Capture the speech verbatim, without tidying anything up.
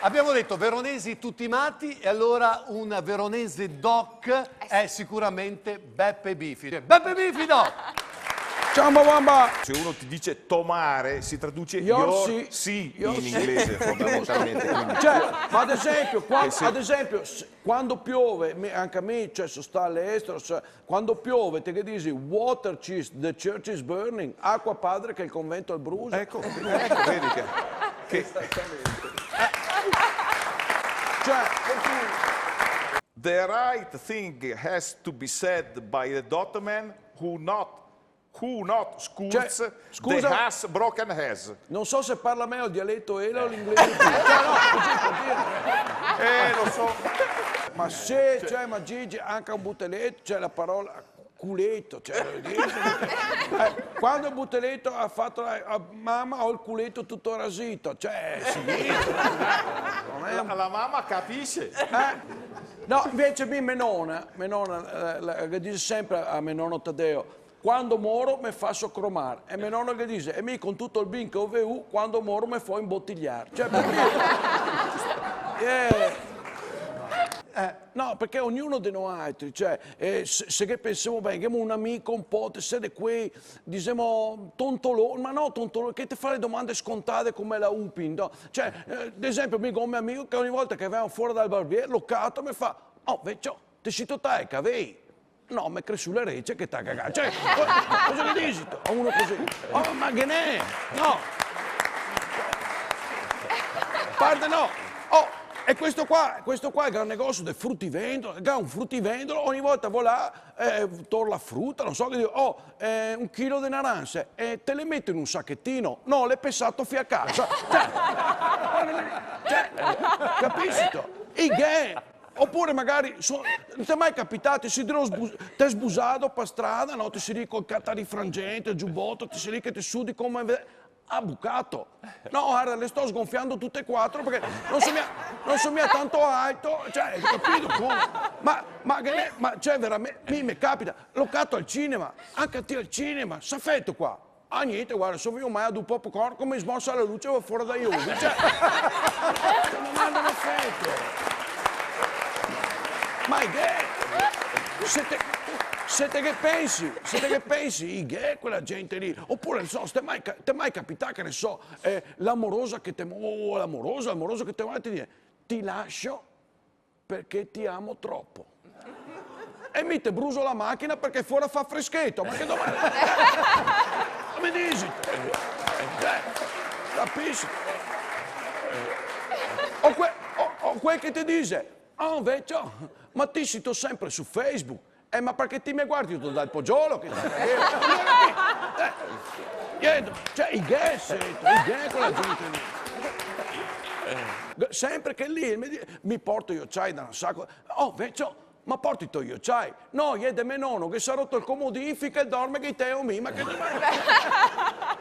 Abbiamo detto veronesi tutti matti, e allora un veronese doc è sicuramente Beppe Bifi. Beppe Bifi, doc! Ciao, Mawamba! Se uno ti dice tomare, si traduce your, your sea, sea your in sea, inglese, fondamentalmente, quindi. Cioè, ma ad esempio, qua-, che se ad esempio, s-, quando piove, me-, anca mi, cioè, so stà al'estero, cioè, quando piove, te ghe disi, "Water, sis, the church is burning", acqua, padre, che il convento è al bruso. Ecco, ecco, vedi che, che... Esattamente. Cioè, per cui... The right thing has to be said by the dotterman who not, who not schools, cioè, scusa, the has broken has. Non so se parla meglio il dialetto ela o l'inglese tu. Cioè, no, così per dire. Eh, lo so. Ma se, cioè, ma Gigi, anche un buteletto, cioè, la parola culeto, cioè, voglio dire, eh, quando il buteletto ha fatto la, a, "Mamma, ho il culeto tutto rasito", cioè, si dice, non è un... La, la mamma capisce. Eh? No, invece mi, me nona, me nona, eh, la, la dice sempre a me nono Taddeo, "Quando moro me faso cromar". E me nono che dixe, "E mi con tuto el vin che go vevù, quando moro me fo inbotiliar". Cioè, par dire, eh, eh, no, parché ognuno de noaltri, cioè, eh, se, se che pensemo ben, ghemo un amico un po', te sè, de quei, disemo, tontolon, ma no tontolon, che te fa le domande scontade come la Upim, no? Cioè, eh, ad esempio, mi go un me amico che ogni volta che vegno fora dal barbier, lo cato, me fa, "Oh, vecio, te sito taià i cavei?" "No, m'è cresù le rece che t'à cagà." Cioè, co-, cosa che dixito a uno cusì? Oh, ma che n'è? No. Parte no. Oh, e questo qua, questo qua el ga un negosio de frutivendolo, el ga un frutivendolo, ogni volta vo là, eh, tor la fruta, no so, che digo, "Oh, eh, un chilo de naranse", "E te le meto in un sachetino?" "No, l'è pesà, fià casa." Cioè, cioè, capisito? I ghè Opure magari, so-, no t'è mai capità, te si drio sbu-, te sbusà par strada, no? Te si lì col catarifrangente, el giuboto, te si lì che te sudi come ve-, ah, bucato. No, varda, le sto sgonfiando tute e quatro parché no so mia, no so mia tanto alto, cioè, capito? Come? Ma, ma che ne-, ma, cioè, veramente, mi, me capita, lo cato al cinema, anca ti al cinema, sta feto qua. Ah, gnente, varda, so vegnù male, do un popcorn, come smorsa la luce, vo fora dai ovi. Cioè, cioè, ma no me fete. Ma i ghè, se te, se te ghe pensi, se te ghe pensi, i ghè quela gente lì. Opure, no so, se te mai ca-, te mai capità, che ne so, eh, l'amorosa che te mo-, l'amorosa, l'amoroso che te manda, te dise, "Ti lascio perché ti amo troppo." E mi te bruso la machina parché fora fa frescheto, ma che domanda? Ma me disi? Cioè, capisi? O que-, o, o quel che te dise, "Oh, vecio, ma ti sito sempre su Facebook?" "Eh, ma parché ti me guardito dal pogiolo che te..." Eh, niente, cioè, i ghè, se-, i ghè quela gente lì. Sempre che lì, mi di-, mi porto i ociai da un saco. "Oh, vecio, ma porti i to ociai?" "No, i è de me nono, che s'à roto el comodin, fin che el dorme che i teo mi", ma che domanda?